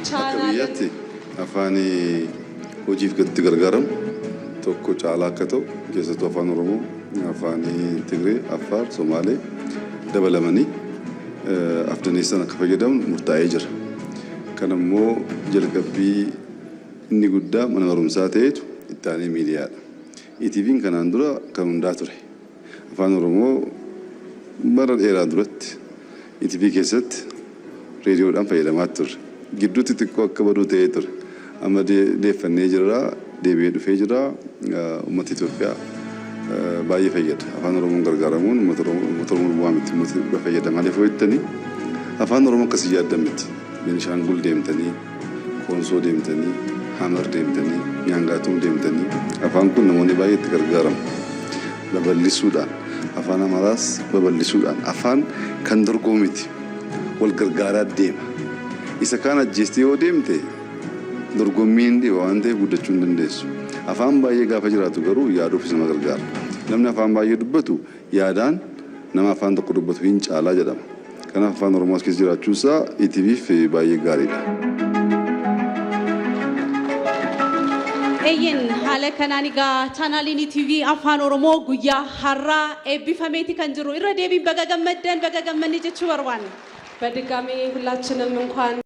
Akka Chaanaala biyyaatti afaan hojiif itti gargaaramu tokko caalaa akka ta'u, keessattuu Afaan Oromoo, afaan Tigree, Affaar, Somaalee dabalamanii afdaneessan akka fayyadamnu murtaa'ee jira. Kan immoo jalqabbii inni guddaa mana barumsaa ta'etu itti aanee miidiyaadha. ETV'n kanaan dura kan hundaa ture. Afaan Oromoo bara dheeraa duratti ETV keessatti reediyoodhaan fayyadamaa turre. Gidduutti xiqqoo akka baduu ta'ee ture. Amma deeffannee jirra, deebi'ee dhufee jira. Uummata Itoophiyaa baay'ee fayyada. Afaan Oromoon gargaaramuun uummata Oromoo bu'aa miti, uummata Itoophiyaa fayyada. Maaliif hojjettanii Afaan Oromoo akkasii yaaddan miti. Beenishaangul deemtanii, Koonsoo deemtanii, Hamar deemtanii, Nyaangaatuum deemtanii, afaan kun namoonni baay'ee itti gargaaramu. Babal'isuudhaan, Afaan Amaaraas babal'isuudhaan, afaan kan dorgomu miti. Wal gargaaraa deema. Isa kaan ajjeestee yoo deemte dorgommiin dhiba waan ta'eef guddachuu hin dandeessu. Afaan baay'ee gaafa jiraatu garuu yaaduufis nama gargaara. Namni afaan baay'ee dubbatu yaadaan nama afaan tokko dubbatu hin caalaa jedhama. Kanaaf Afaan Oromoo as keessa jiraachuun isaa ETV'f baay'ee gaariidha. Eeyyen, haala kanaan egaa chaanaaliin ETV Afaan Oromoo guyyaa har'aa eebbifameeti kan jiru. Irra deebiin baga gammaddan, baga gammanne jechuu barbaanna. በድጋሚ ሁላችንም እንኳን